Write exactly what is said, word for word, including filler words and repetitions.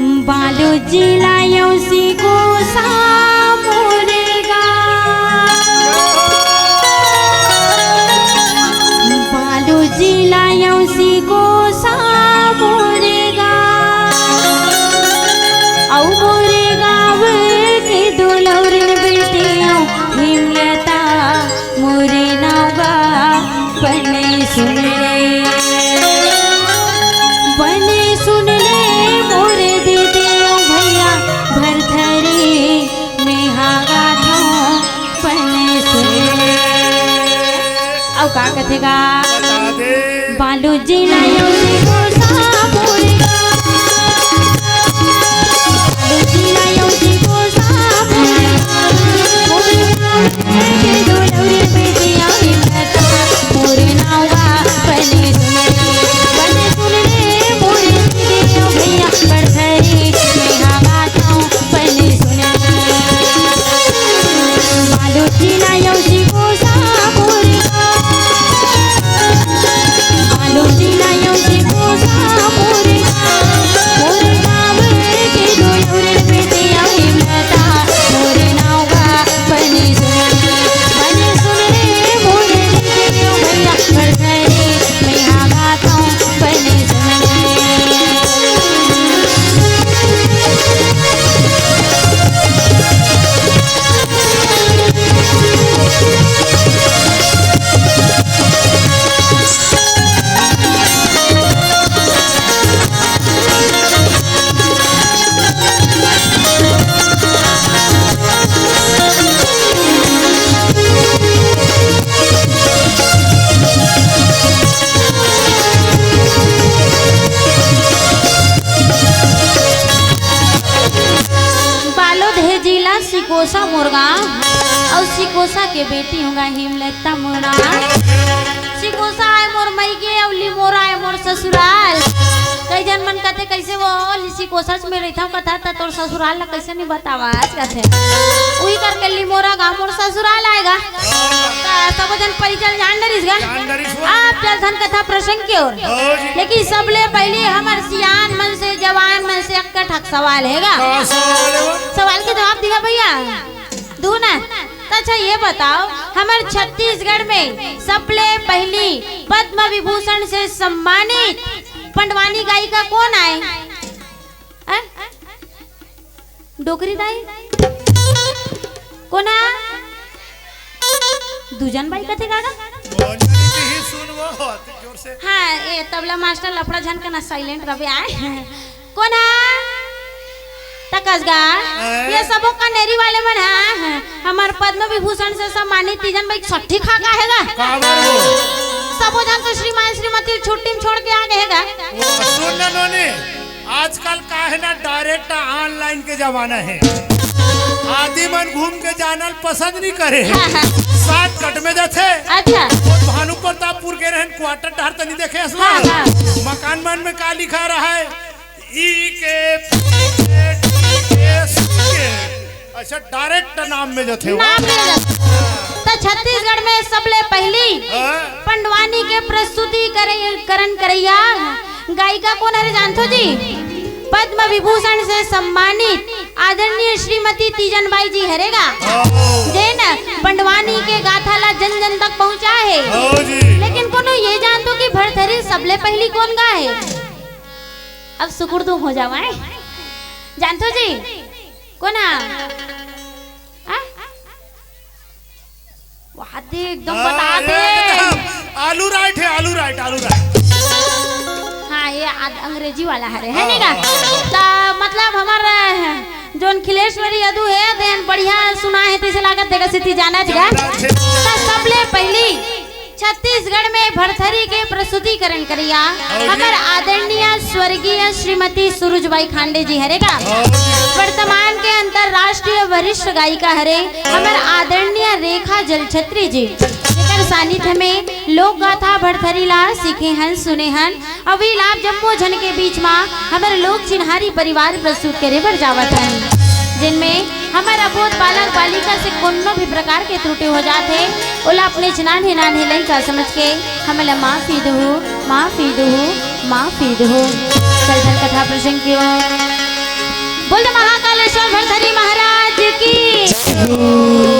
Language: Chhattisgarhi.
बालोद जिला यौसी कोसा मोरे गाँव। बालोद जिला यौसी कोसा मोरे गाँव। अउ मोरे गाँव के दुलौरिन बेटी अउ हेमलता मोरे नाव गा बने सुन ले, बने सुन ले मोरे दीदी अउ भैया भरथरी मेहा गाथों बने सुन ले। अउ का कथे गा? बता दे। बालोद जिला यौसी कोसा मोरे गाँव। बालोद जिला यौसी कोसा मोरे गाँव। मोरे गाँव के दुलौरी बेटिया हेमलता मोरे नाव गा बने सुन ले, बने सुन ले मोरे दीदी अउ भैया भरथरी मेहा गाथों बने सुन ले। बालोद जिला यौसी कोसा मोरे गाँव। बालोद जिला यौसी कोसा मोरे गाँव। मोरे गाँव के दुलौरी बेटिया हेमलता मोरे नाव गा बने सुन ले, बने सुन ले मोरे दीदी अउ भैया भरथरी मेहा गाथों बने सुन ले। बालोद हे जिला सिकोसा मोर गाँव, अउ सिकोसा के बेटी हों गा हेमलता मोर नाव। सिकोसा आय मोर मइके अउ लिमोरा आय मोर ससुराल। कई झन मन कथे, "कइसे वो सिकोसा में रहिथव कथा, त तोर ससुराल ला कइसे नइ बतावस?" कथे। उही करके लिमोरा गाँव मोर ससुराल आय गा। त सबो झन परिचय जान डरिस गा। जान डरिस वो। अब चलथन कथा प्रसंग के ओर। हो जी। लेकिन सबले पहिली हमर सियान मन से, जवान मन से एक ठक सवाल हे गा। का सवाल हे वो? सवाल के जवाब दिहा भैया। दू ना। त अच्छा ये बताव, हमर छत्तीसगढ़ में सबले पहिली पद्म विभूषण से सम्मानित पंडवानी गायिका कोन आय? अ? डोकरी दाई? कोन हा? दूजन बाई कथे का गा? मोजरी ही सुन वो, जोर से। हाँ, ए तबला मास्टर लफड़ा झन कना, silent रबे आय। कोन हा? तकस गा। हैं? ये सबो कनेरी वाले मन हा, हमर पद्म विभूषण से सम्मानित तीजन बाई सट्ठी खा का हे गा? काबर वो? सबो झन तो श्रीमान श्रीमती छुट्टी में छोड़ के आ गे हे गा। वो सुन ना नोनी, आजकल का हे ना, direct online के जमाना हे। आदमी मन घूम के जाना ल पसंद नइ करे। हाँ, हाँ। Shortcut में जाथे। अच्छा। वो भानु प्रतापपुर गे रहेन, quarter डहर त नइ देखे हस ना। हाँ, हाँ। मकान मन में का लिखा रहा है? ई के, पी के, टी के। अच्छा, direct नाम में जाथे वो। नाम में जाथे। त छत्तीसगढ़ में सबले पहिली हाँ। पंडवानी के प्रस्तुति करे-, करन करइया गायिका कोन हरे जानथो जी? पद्म विभूषण से सम्मानित आदरणीय श्रीमती तीजन बाई जी हरे गा, जेन पंडवानी के गाथा ला जन जन तक पहुँचा हे। हाँ जी। लेकिन कोनो ये जानथो कि भरथरी सबले पहिली कोन गा हे? अब सुकुर दुम हो जावय। जानथो जी? कोन हा? आ? वहाँ दे एकदम हाँ, बता दे। एकदम। आलू राइट हे, आलू राइट, आलू राइट। हाँ, ये आद-, अंग्रेजी वाला हरे, हे हाँ, नहीं का? हाँ, हाँ, हाँ। त मतलब हमर, अ, जोन खिलेश्वरी यदु हे, तेन बढ़िया सुना हे, तइसे लागत देगा सिटी जाना जाना गा। थे। त सबले पहिली छत्तीसगढ़ में भरथरी के प्रस्तुतिकरण करिया हाँ जी। हमर आदरणीय स्वर्गीय श्रीमती सुरुजबाई खांडे जी हरे गा। हाँ जी। वर्तमान के अंतर्राष्ट्रीय वरिष्ठ गायिका हरे हमर आदरणीय रेखा जलछत्री जी, जेकर सानिध्य में लोक गाथा भरथरी ला सीखे हन, सुने हन, अउ इला आप जम्मो झन के बीच मा हमर लोक चिन्हारी परिवार प्रस्तुत करे बर जावत हन, जिनमें हमर अबोध बालक बालिका से कोनो भी प्रकार के त्रुटि हो जात हे, ओला अपने नान्हे नान्हे लइका समझ के हमन ला माफी दुहू, माफी दुहू, माफी दुहू। चलथन कथा प्रसंग की ओर। हरि महाराज की।